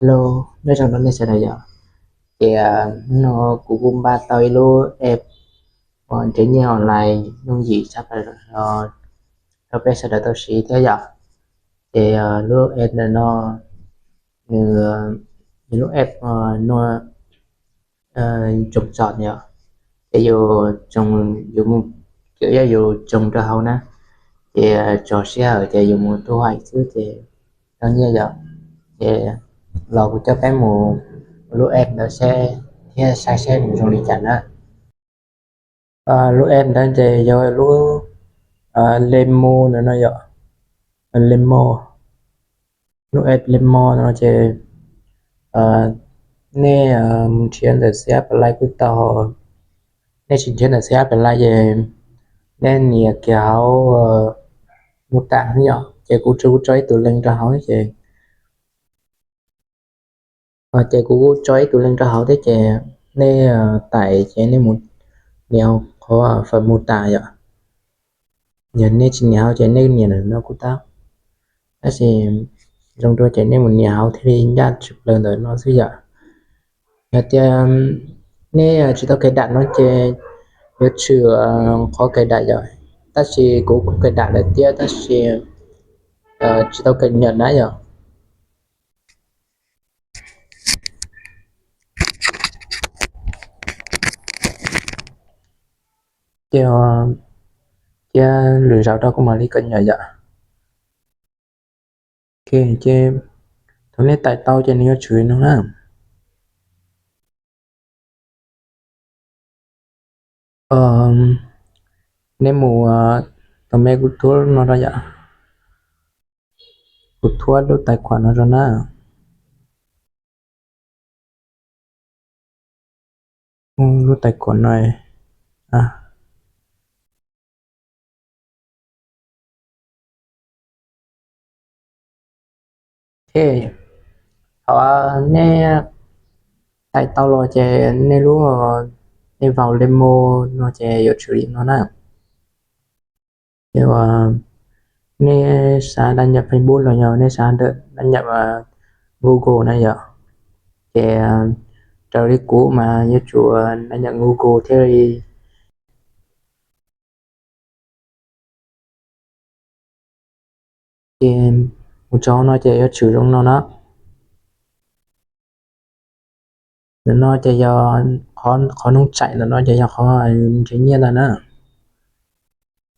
Hello, nyob zoo rau nej sawv daws yom. Ces hnub no kuv kuj npaj tau ib lub app uas nrhiav nyiaj online yooj yim tshaj plaws rau peb sawv daws tau siv thiab yom. Ces lub app ntawm no nws, nws lub app no tsoos txom yom. Ces yus tsoos, yus mus, ces yog yus tsoos rau hauv na, ces tso sij hawm ces yus mus tu haim xwb ces tau nyiaj yom. Ces los kuv coj peb mus lub app ntawd seb thiab saib seb nws zoo li cas na. Lub app ntawd ces yog lub Lemo ntawm no yom. Lemo, lub app Lemo no ces nej mus nrhiav ntawm xab pas lais kuj tau, nej tsis nrhiav ntawm xab pas lais ces nej nias kiag hauv mô tả yom. Ces kuv tso, kuv tso ib tus link rau hauv ces ces kuv kuj tso ib tus link rau hauv thiab ces nej tải ces nej mus nias hauv qhov phần mô tả yom. Yog nej tsis nias hauv ces nej nias ntawm no kuj tau, tab sis zoo dua ces nej mus nias hauv thiaj li ncaj tshaj plaws ntawm no xwb yom. Yog tias nej tsis tau cài đặt no ces yuav tshwm qhov cài đặt yom, tab sis kuv kuj cài đặt lawm thiab tab sis tsis tau cập nhật na yom. Ces cia lwm zaus rau kuv mam li cập nhật yom. Ok, ces thaum nej tải tau ces nws yuav tshwm li no na. Nej mus, thaum me kuv thuab no rau yom, kuv thuab lub tài khoản no rau na. Lub tài khoản no, ok, thaum nej tải tau los ces nej lub, nej vào Lemo no ces yuav tshwm li no na. Ces nej xav đăng nhập Facebook los yog nej xav đăng nhập Google na yom. Ces raws li kuv mas yuav tsum đăng nhập Google thiaj li. Ces mus txog no ces yuav tshwm zoo no na. Ntawm no ces yog qhov nws tshwm ntawm no ces yog qhov nrhiav nyiaj ntawd na.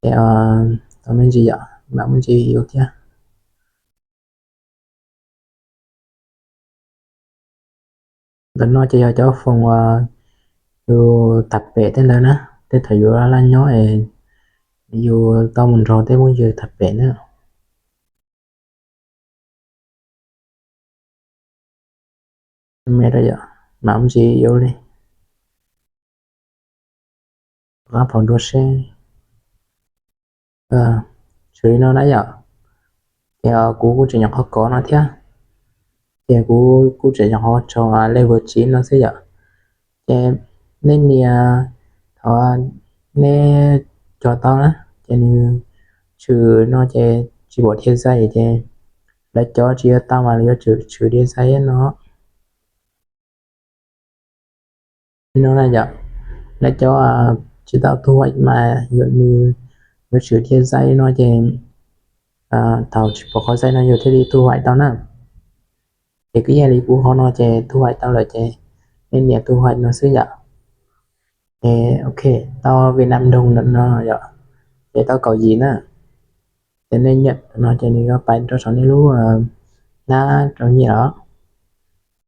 Ces tau me ntsis yom, mam me ntsis yus thiab. Ntawm no ces yog cov foom uas yus tham pem tej ntawd na, tej thaum yus laj nyob es yus tau mus nrog tej phooj ywg tham pem na. Mam me ntsis yuav li, rov qab pom dua seb. Tshwm li no na yom. Ces kuv kuj tseem nyuam qhuav kov no thiab, ces kuv kuj tseem nyuam qhuav tso level chín no xwb yom. Ces nej nias, thaum nej cog tau na, ces nws tshwm no ces tsis pom diag zais ces lawv cov tsis yuav tau mas lawv yuav tshwm diag zais no. No na yom, lawv cov tsis tau thu hoạch mas yuav, nws yuav tshwm diag zais no ces thaum tsis pom qhov zais no yus thiaj li thu hoạch tau na. Ces kwv yees li kuv qhov no ces thu hoạch tau lawm ces nej nias thu hoạch no xwb yom. Ces ok, tau Việt Nam đồng ntawm no yom, ces tau kaum yim na. Ces nej nyiam no ces nws yuav pais rau saum nej lub hnab rau nyiaj os.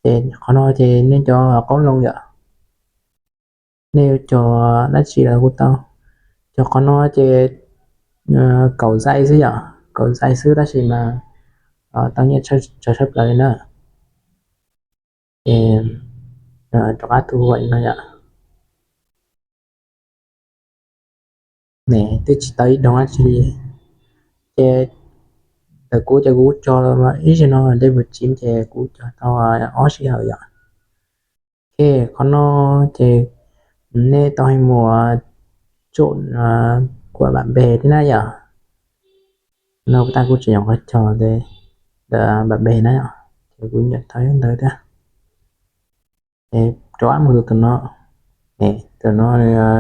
Ces qhov no ces nej cov qoob loo yom, nej yuav cog dab tsi los kuj tau. Cog qhov no ces kaum zais xwb yom, kaum zais xwb tab sis mas tau nyiaj tsawg tshaj plaws li na. Ces rov qab thu hoạch no yom. Ne twb tsis tau ib đồng dab tsi li. Ces ntawm kuv ces kuv cog ib zaug no level chín ces kuv cog tau ob sij hawm yom. Ok, qhov no ces nej tau hais mus tsum kuam npam npe thiab na yom. No kuv tab kuv tseem nyuam qhuav cog ntawm npam npe na yom. Kuv nyiam tau ntawd thiab. Rov qab mus tus tom no, tom no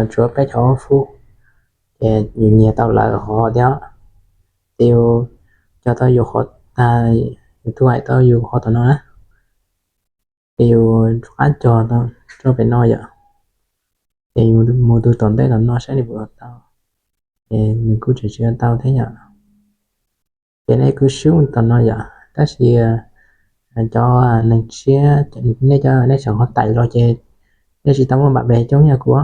tshuav peb caug ob fub, ces yus nyiag tau lawm qhov thiab. Ces yus cog tau yus qhov tag, yus tus hais tau yus qhov tom no na, ces yus rov qab cog rau pem no yom. Ces yus mus tus tom ntej tom no saib nws puas tau, ces nws kuj tseem tsis tau thiab yom. Ces nej kuj swb tom no yom, tab sis cov neeg tshiab, nej cov nej tseem ho tais los ces nej tsis tau muaj npam pes coob yam kuv.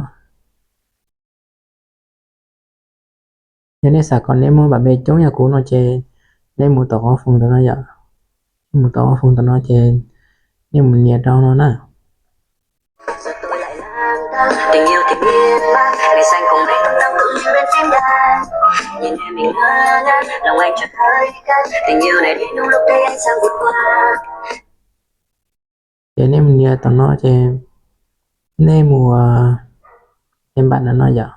Yog nej xav kom nej muaj npam pes coob yam kuv no ces nej mus tom qhov foos tom no yom. Nej mus tom qhov foos tom no ces nej mus nias rau no na. Ces nej mus nias tom no ces nej mus, tej npam no no yom,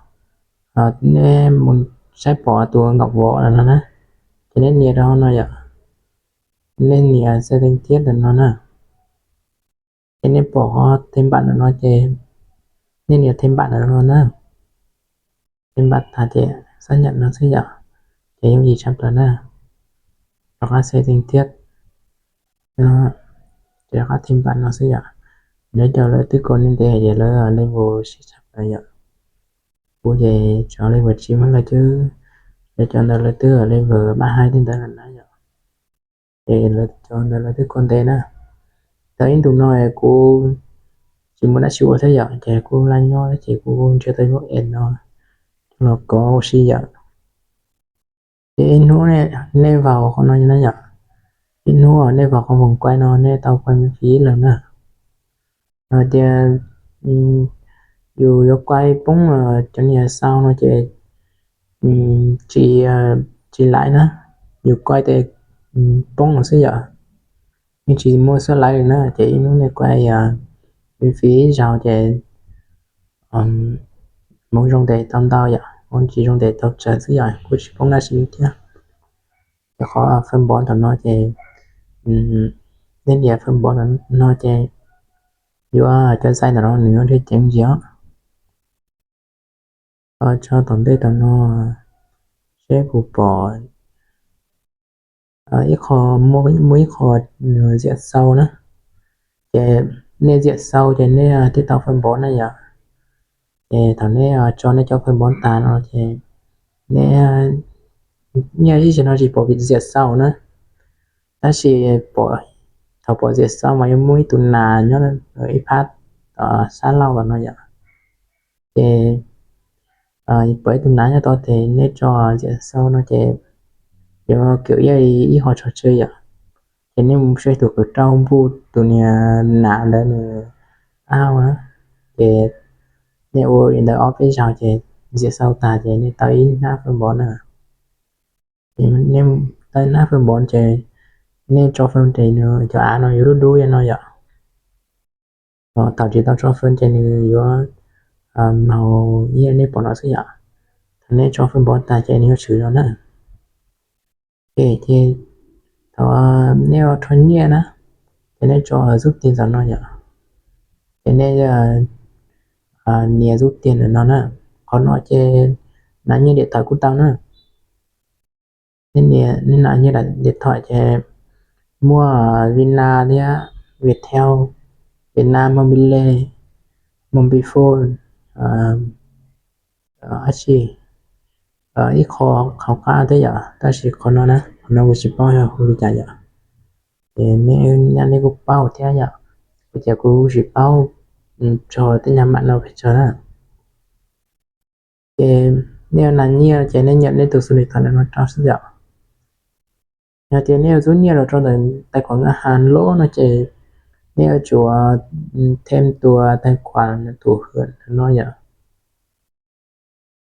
nej mus saib pom tus nkaum vov no na, ces nej nias rau no yom. Nej nias xaj teej thiab tom no na, ces nej pom qhov tej npam no no ces nej nias tej npam no no na. Tej npam tag ces xab nyam no xwb yom, ces yooj yim tshaj plaws na. Rov qab xaj teej thiab, ces rov qab tej npam no xwb yom. Lawv cov lawv twb kho nej ntev ces lawv level siab tshaj plaws yom. Kuv ces tsov level tsib mas lawv twb, lawv cov ntawd lawv twb level pab haib tej ntawd lawm na yom. Ces lawv cov ntawd lawv twb kho ntev na. Tau ib ntus no kuv tsis muaj dab tsi ua thiab yom, ces kuj laj nyob ces kuj nrhiav tau lub app no coj los kov ua si yom. Ces ib hnub nej vau qhov no na yom, ib hnub nej vau qhov foom kuai no nej tau kuai miv fib lawm na. Hais tias yus yuav kuai poob cov niag xau no ces tsis, tsis laiv na, yus kuai tes poob no xwb yom. Yeej tsis muaj xab laiv li na, ces ib hnub nej kuai miv fib ib zaug ces hmoov zoo tes tau ntau yom, hmoov tsis zoo tes tau tsawg xwb yom, kuj tsis poob dab tsi thiab. Ces qhov fawj npov tom no ces nej nias fawj npov no ces yuav cov xai tom no nws yuav dhia ceev ntsis os. Tso tom ntej tom no seb kuv pom ib qho, muaj ib qho ziam xau na. Ces nej ziam xau ces nej thiaj tau fawj npov na yom. Ces thaum nej tso nej cov fawj npov tas no ces nej, nyiaj ib zaug no tsis pom vim ziam xau na, tab sis thaum pom ziam xau mas yuav muaj ib tug nas nyob ib phab sab laug tom no yom. Ces pom ib tug nas nyob tod ces nej tso ziam xau no ces yuav kawm ib, ib qho tso tseg yom. Ces nej mus saib tus qwb rau npuj tus niag nas ntawd nws ab hau na. Ces nej ua li ntawd ob peb zaug ces ziam xau tag ces nej tau ib hnab fawj npov na. Ces nej tau ib hnab fawj npov ces nej tso fawj ces nws cov av no yuav dub dub li no yom. Thaum tsis tau tso fawj ces nws yuav maus ib yam nej pom no xwb yom. Thaum nej tso fawj npov tas ces nws yuav tshwm los na. Ces, ces thaum nej ua rho nyiaj na, ces nej tso xub tiag tom no yom. Ces nej nias xub tiag ntawm no na. Qhov no ces nas nyiaj diam thawm kuj tau na. Nej nias, nej nas nyiaj diam thawm ces muaj Vina thiab Viettel, Vietnam Mobile, Mobifone, ab tsi, ib qho hauv qab thiab yom, tab sis qhov no na, qhov no kuv tsis paub yog hu li cas yom. Ces nej, nej kuj paub thiab yom, kuv ces kuv tsis paub tso tej nyab mam no pes tsawg na. Ces nej yuav nas nyiaj ces nej nyam nej tus xu lis tham ntawm no rau xwb yom. Yog tias nej yuav rub nyiaj los rau ntawm tais khuam naj has loj no ces nej yuav tsum them tus tais khuam tus hwm no yom.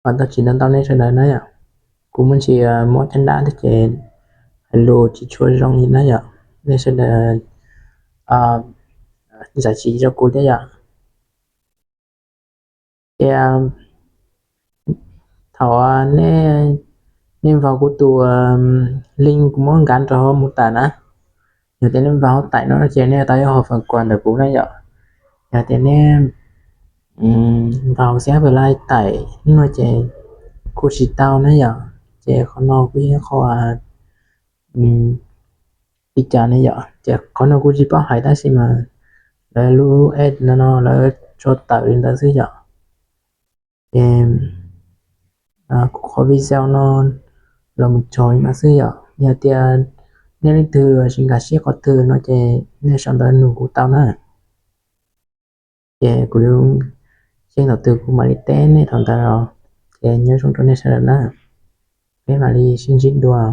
Tau tsis ntau ntau nej sawv daws na yom. Kuv muaj ntsis mob caj dab thiab ces hais lus tsis tshua zoo li na yom. Nej sawv daws zam txim rau kuv thiab yom. Ces thaum nej, nej vau kuv tus link kuv muab nkav rau hauv mô tả na, Yog tias nej npaj hauv taim no ces nej tau ib qho fam kuas ntawm kuv na yom. Yog tias nej npaj hauv xab pes lais taim no ces kuj tsis tau na yom. Ces qhov no kuj yog ib qho li cas ne yom, ces qhov no kuj tsis paub hais tab sis mas lawv lub app no no lawv tso tawm li ntawd xwb yom. Ces kuv qhov video no los mus txog li no xwb yom. Yog tias nej leej twg tsis nkag siab qhov twg no ces nej sau ntawv nug kuv tau na. Ces kuv yeej thaum twg kuv mam li teb nej thaum ntawd os. Ces nyob zoo rau nej sawv daws na. Peb mam li sib ntsib dua.